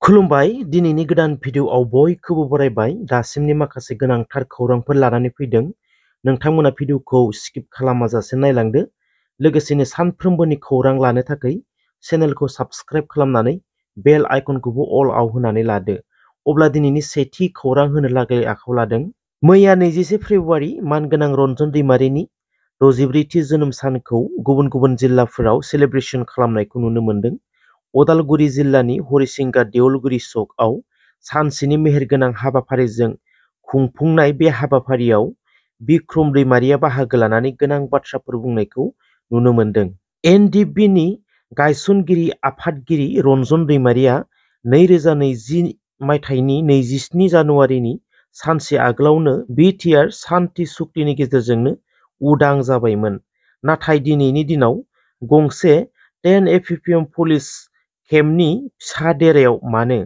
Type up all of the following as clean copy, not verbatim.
खुलुमबाय दिनैनि गोदान भिडिअआव बयखौबो बरायबाय। दासिमनि माखासे गोनांथार खौरांफोर लानानै फैदों। नोंथांमोना भिडिअखौ स्किप खालामाजासे नायलांदो। लोगोसेनो सानफ्रोमबोनि खौरां लानो थाखाय चेनेलखौ साबस्क्राइब खालामनानै बेल आइकनखौबो अलआव होनानै लादो। अब्ला दिनैनि सेथि खौरां होनो लागै आखायाव लादों। मैया 21 फेब्रुआरि मानगोनां रन्जन दैमारिनि 64थि जोनोम सानखौ गुबुन गुबुन जिल्लाफोराव सेलेब्रेसन खालामनायखौ नुनो मोन्दों। उदालगुरि जिल्लानि हरिसिंगा देउलगुरि सकआव सानसेनि मेहेरगोनां हाबाफारिजों खुंफुंनाय बे हाबाफारियाव बिक्रम दैमारिया बाहागो लानानै गोनां बाथ्राफोर बुंनायखौ नुनो मोन्दों। एनडिएफबिनि गायसनगिरि आफादगिरि रन्जन दैमारिया 2020 मायथाइनि 27 जानुवारिनि सानसे आगोलावनो बिटिआर सान्थि सुक्तिनि गेजेरजोंनो उदां जाबायमोन। नाथाय दिनैनि दिनाव गंसे 10 एपिपिएम पुलिस केम्पनि फिसा देरायाव मानो?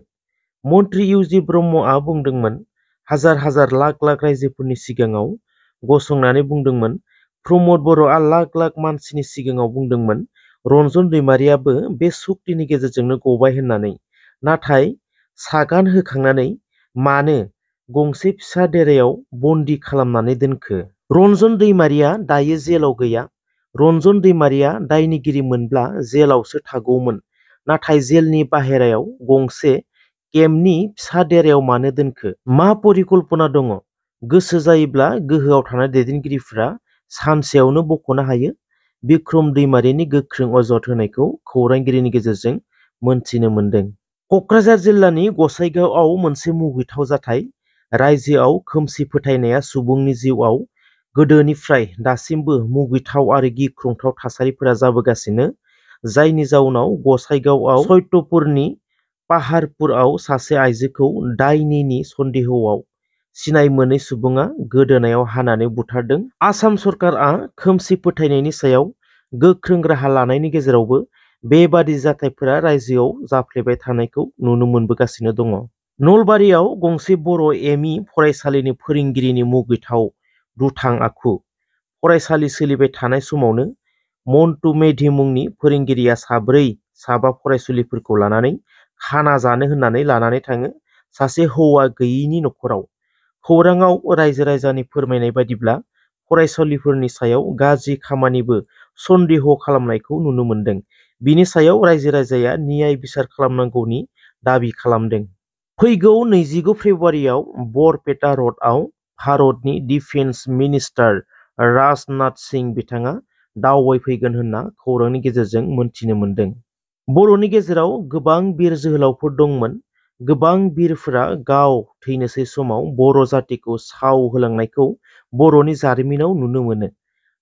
मन्त्रि इउजि ब्रह्मआ बुंदोंमोन। हाजार हाजार लाख लाख राइजोफोरनि सिगाङाव गसंनानै बुंदोंमोन। प्रमद बर'आ लाख लाख मानसिनि सिगाङाव बुंदोंमोन रन्जन दैमारियाबो बे सुक्तिनि गेजेरजोंनो गबाय होननानै। नाथाय सागान होखांनानै मानो गंसे फिसा देरायाव बन्दी खालामनानै दोनखो? रन्जन दैमारिया दायो जेलाव गैया। रन्जन दैमारिया दायनिगिरिमोनब्ला जेलावसो थागौमोन। नाथाय जेलनि बाहेरायाव गंसे केम्पनि फिसा देरायाव मानो दोनखो? मा परिकल्पना दङ? गोसो जायोब्ला गोहोआव थानाय दैदेनगिरिफ्रा सानसेयावनो बख'नो हायो। बिक्रम दैमारिनि गोख्रों अजद होनायखौ खौरांगिरिनि गेजेरजों मोनथिनो मोन्दों। क'क्राझार जिल्लानि गसाइगावआव मोनसे मुगैथाव जाथाय। रायजोआव खोमसि फोथायनाया सुबुंनि जिउआव गोदोनिफ्राय दासिमबो मुगैथाव आरो गिख्रंथाव थासारिफोरा जाबोगासिनो। जायनि जाउनाव गसाइगावआव सत्यपुरनि पाहारपुराव सासे आइजोखौ दायनिनि सन्देहआव सिनाय मोनै सुबुङा गोदोनायाव हानानै बुथारदों। आसाम सरकारआ खोमसि फोथायनायनि सायाव गोख्रों राहा लानायनि गेजेरावबो बेबादि जाथायफोरा रायजोआव जाफ्लेबाय थानायखौ नुनो मोनबोगासिनो दङ। नलबारियाव गंसे बर' एमइ फरायसालिनि फोरोंगिरिनि मुगैथाव दुथां आखु। फरायसालि सोलिबाय थानाय समावनो मन्टु मेधि मुंनि फोरोंगिरिया साबा फरायसुलिफोरखौ लानानै खाना जानो होननानै लानानै थाङो सासे हौवा गैयैनि न'खराव। खौराङाव रायजो राजानि फोरमायनाय बादिब्ला फरायसालिफोरनि सायाव गाज्रि खामानिबो सन्देह खालामनायखौ नुनो मोन्दों। बिनि सायाव रायजो राजाया न्याय बिसार खालामनांगौनि दाबि खालामदों। फैगौ 25 फेब्रुआरियाव बरपेटा रडआव भारतनि डिफेन्स मिनिस्टार राजनाथ सिं बिथाङा दावबायफैगोन होनना खौरांनि गेजेरजों मोनथिनो मोन्दों। बर'नि गेजेराव गोबां बिर जोहोलावफोर दंमोन। गोबां बिरफोरा गाव थैनोसै समाव बर' जातिखौ साव होलांनायखौ बर'नि जारिमिनाव नुनो मोनो।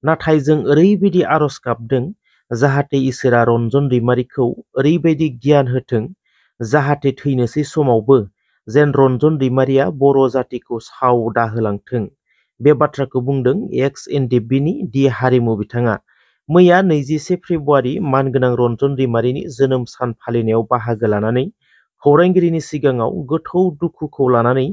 नाथाय जों ओरैबायदि आरज गाबदों जाहाथे इसोरा रन्जन दैमारिखौ ओरैबायदि गियान होथों जाहाथे थैनोसै समावबो जेन रन्जन दैमारिया बर' जातिखौ साव दाहोलांथों। बे बाथ्राखौ बुंदों एक्स एनडिएफबिनि दि हारिमु बिथाङा। मैया 21 फेब्रुआरि मानगोनां रन्जन दैमारिनि जोनोम सान फालिनायाव बाहागो लानानै खौरांगिरिनि सिगाङाव गोथौ दुखुखौ लानानै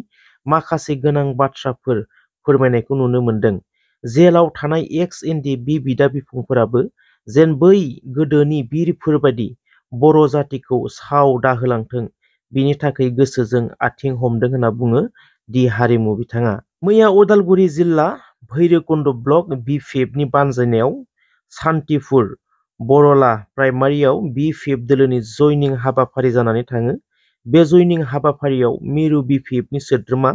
माखासे गोनां बाथ्राफोर फोरमायनायखौ नुनो मोन्दों। जेलाव थानाय एक्स एनडिएफबि बिदा बिफंफोराबो जेन बै गोदोनि बिरफोरबादि बर' जातिखौ साव दाहोलांथों बिनि थाखाय गोसोजों आथिं हमदों होनना बुङो दि हारिमु बिथाङा। मैया उदालगुरि जिल्ला भैरबकुन्द ब्लक बिपिएफनि बानजायनायाव सान्तिपुर बरला प्राइमारियाव बिपिएफ दोलोनि जयनिं हाबाफारि जानानै थाङो। बे जयनिं हाबाफारियाव मिरु बिपिएफनि सोद्रोमा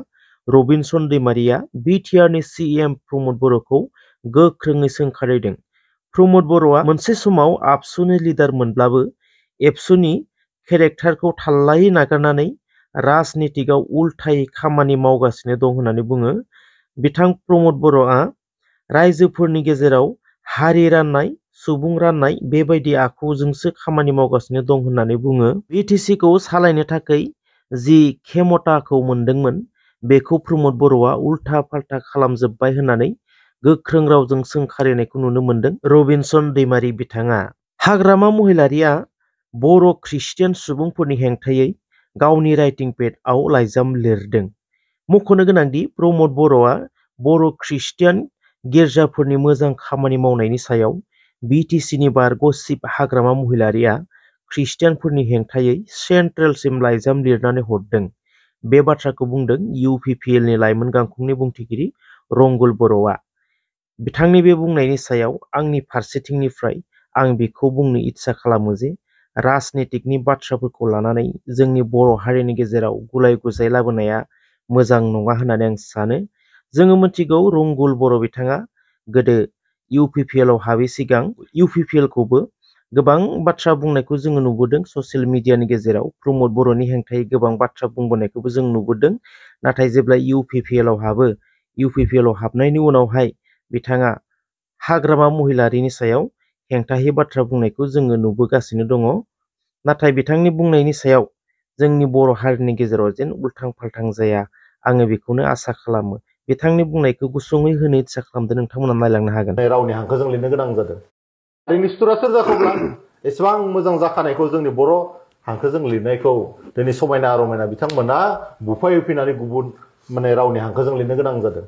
रबिनसन दैमारिया बिटिआरनि सिएम प्रमद बर'खौ गोख्रोङै सोंखारिदों। प्रमद बर'आ मोनसे समाव आबसुनि लिडार मोनब्लाबो एबसुनि केरेक्टारखौ थाल्लायै नागारनानै राजनितिकआव उल्थायै खामानि मावगासिनो दं होननानै बुङो। बिथां प्रमद बर'आ रायजोफोरनि गेजेराव हारि राननाय सुबुं राननाय बेबायदि आखुजोंसो खामानि मावगासिनो दं होननानै बुङो। बिटिसिखौ सालायनो थाखाय जि खेमताखौ मोनदोंमोन बेखौ प्रमद बर'आ उल्था फाल्था खालामजोब्बाय होननानै गोख्रों रावजों सोंखारिनायखौ नुनो मोन्दों रबिनसन दैमारि बिथाङा। हाग्रामा महिलारिया बर' ख्रिस्टियान सुबुंफोरनि हेंथायै गावनि राइटिं पेडआव लाइजाम लिरदों। मख'नो गोनांदि प्रमद बर'आ बर' ख्रिस्टियान गिर्जाफोरनि मोजां खामानि मावनायनि सायाव बिटिसिनि बारग' चिफ हाग्रामा महिलारिया ख्रिस्टियानफोरनि हेंथायै सेन्ट्रेलसिम लाइजाम लिरनानै हरदों। बे बाथ्राखौ बुंदों UPPLनि लाइमोन गांखंनि बुंथिगिरि रंगुल बर'आ। बिथांनि बे बुंनायनि सायाव आंनि फारसेथिंनिफ्राय आं बेखौ बुंनो इच्छा खालामो जे राजनितिकनि बाथ्राफोरखौ लानानै जोंनि बर' हारिनि गेजेराव गुलाय गुजाय लाबोनाया मोजां नङा होननानै आं सानो। जोङो मिथिगौ रंगुल बर' बिथाङा गोदो UPPLआव हाबै सिगां UPPLखौबो गोबां बाथ्रा बुंनायखौ जोङो नुबोदों। ससियेल मिडियानि गेजेराव प्रमद बर'नि हेंथायै गोबां बाथ्रा बुंबोनायखौबो जों नुबोदों। नाथाय जेब्ला UPPLआव हाबो, UPPLआव हाबनायनि उनावहाय बिथाङा हाग्रामा महिलारिनि सायाव हेंथायै बाथ्रा बुंनायखौ जोङो नुबोगासिनो दङ। नाथाय बिथांनि बुंनायनि सायाव जोंनि बर' हारिनि गेजेराव जेन उल्थां फाल्थां जाया, आङो बेखौनो आसा खालामो। बिथांनि बुंनायखौ गुसुङै होनो इच्छा खालामदों, नोंथांमोना नायलांनो हागोन। रावनि हांखोजों लिरनो गोनां जादों। निस्थुरा सोर जाखोब्ला एसेबां मोजां जाखानायखौ जोंनि बर' हांखोजों लिरनायखौ दिनै समायना रमायना बिथांमोना बुफाय होफैनानै गुबुन रावनि हांखोजों लिरनो गोनां जादों।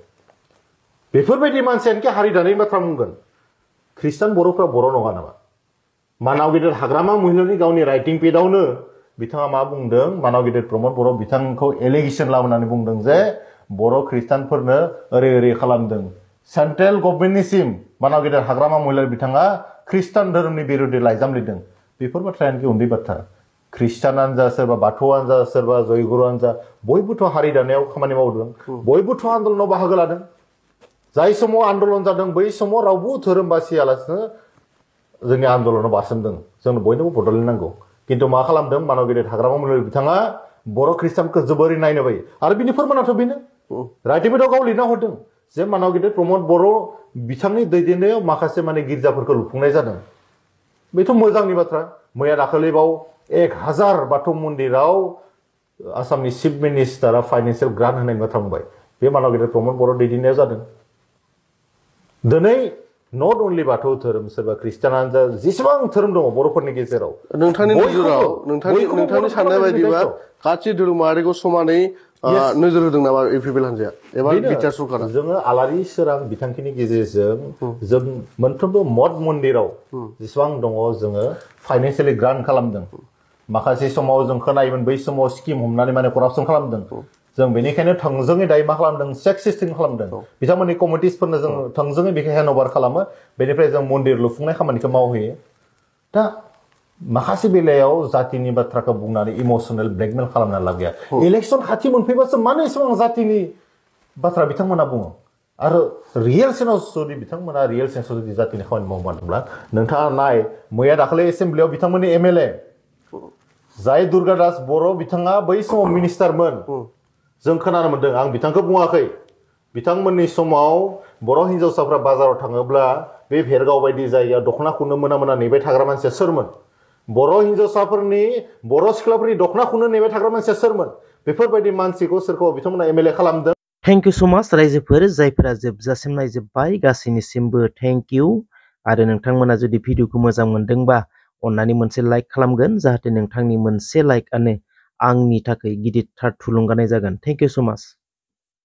बेफोरबायदि मानसियानोखि हारि दानायनि बाथ्रा बुंगोन। ख्रिस्टान बर'फ्रा बर' नङा नामा? मानाव गिदिर हाग्रामा महिलारि गावनि राइटिं पेडआवनो बिथाङा मा बुंदों? मानाव गिदिर प्रमद बर' बिथांखौ एलिगेसन लाबोनानै बुंदों जे बर' ख्रिस्टानफोरनो ओरै खालामदों। सेन्ट्रेल गभर्नमेन्टनिसिम मानाव गिदिर हाग्रामा महिलारि बिथाङा ख्रिस्टान धोरोमनि बिरुद्धै लाइजाम लिरदों। बेफोर बाथ्रायानोखि उन्दै बाथ्रा। ख्रिस्टानानो जा, सोरबा बाथौआनो जा, सोरबा जयगुरुआनो जा, बयबोथ' हारि दानायाव खामानि मावदों। बयबोथ' आन्दलनाव बाहागो लादों। जाय समाव आन्दलन जादों बै समाव रावबो धोरोम बासियालासिनो जोंनि आन्दलनाव बारसोमदों। जोंनो बयनोबो बड'लेण्ड नांगौ। खिन्थु मा खालामदों? मानाव गिदिर हाग्रामा महिलारि बिथाङा बर' ख्रिस्टानखौ जोबोरै नायनो बायो। आरो बिनि फोरमानाथ' बेनो राइटिं पेडआव गाव लिरना हरदों जे मानाव गिदिर प्रमद बर' बिथांनि दैदेननायाव माखासे गिर्जाफोरखौ लुफुंनाय जादों। बेथ' मोजांनि बाथ्रा। मैया दाखालिबाव 1000 बाथौ मन्दिराव आसामनि चिफ मिनिस्टारा फाइनेन्सियेल ग्रान्ट होनायनि बाथ्रा बुंबाय। बे मानाव गिदिर प्रमद बर' दैदेननायाव जादों। दिनै नट अनलि बाथौ धोरोम, सोरबा ख्रिस्टानानो जा, जेसेबां धोरोम दङ बर'फोरनि गेजेराव, नोंथांनि नोजोराव नोंथांनि साननाय बायदिबा गासै धोरोम माहारिखौ समानै नोजोर होदों नामा UPPL हान्जाया एबा बिटिआर सरकारा? जोङो आलारि सोरां बिथांखिनि गेजेरजों जों मोनफ्रोमबो मठ मन्दिराव जेसेबां दङ जोङो फाइनेन्सियेलि ग्रान्ट खालामदों। माखासे समाव जों खोनायोमोन बै समाव स्किम हमनानै करापसन खालामदों। जों बेनिखायनो थोंजोङै दायो मा खालामदों? चेक सिस्टेम खालामदों। बिथांमोननि कमिटिसफोरनो जों थोंजोङै बेखौ हेन्ड अभार खालामो। बेनिफ्राय जों मन्दिर लुफुंनाय खामानिखौ मावहैयो। दा माखासे बेलायाव जातिनि बाथ्राखौ बुंनानै इमोसनेल ब्लेकमेल खालामना लाब गैया। इलेक्सन खाथि मोनफैबासो मानो एसेबां जातिनि बाथ्रा बिथांमोना बुङो? आरो रियेल सेन्सआव जुदि बिथांमोना रियेल सेन्सआव जुदि जातिनि खामानि मावमारदोंब्ला नोंथाङा नाय, मैया दाखालि एसेम्ब्लियाव बिथांमोननि MLA जाय दुर्गा दास बर' बिथाङा बै समाव मिनिस्टारमोन। जों खोनानो मोन्दों, आं बिथांखौ बुङाखै, बिथांमोननि समाव बर' हिन्जावसाफ्रा बाजाराव थाङोब्ला बे भेरगाव बायदि जायगायाव दख'नाखौनो मोना नेबाय थाग्रा मानसिया सोरमोन? बर' हिन्जावसाफोरनि, बर' सिख्लाफोरनि दख'नाखौनो नेबाय थाग्रा मानसिया सोरमोन? बेफोरबायदि मानसिखौ सोरखौ बिथांमोना MLA खालामदों। थेंक इउ स' माच रायजोफोर, जायफोरा जोबजासिम नायजोब्बाय, गासैनिसिमबो थेंक इउ। आरो नोंथांमोना जुदि भिडिअखौ मोजां मोनदोंबा अन्नानै मोनसे लाइक खालामगोन, जाहाथे नोंथांनि मोनसे लाइकआनो आंनि थाखाय गिदिरथार थुलुंगानाय जागोन। थेंक इउ स' माच।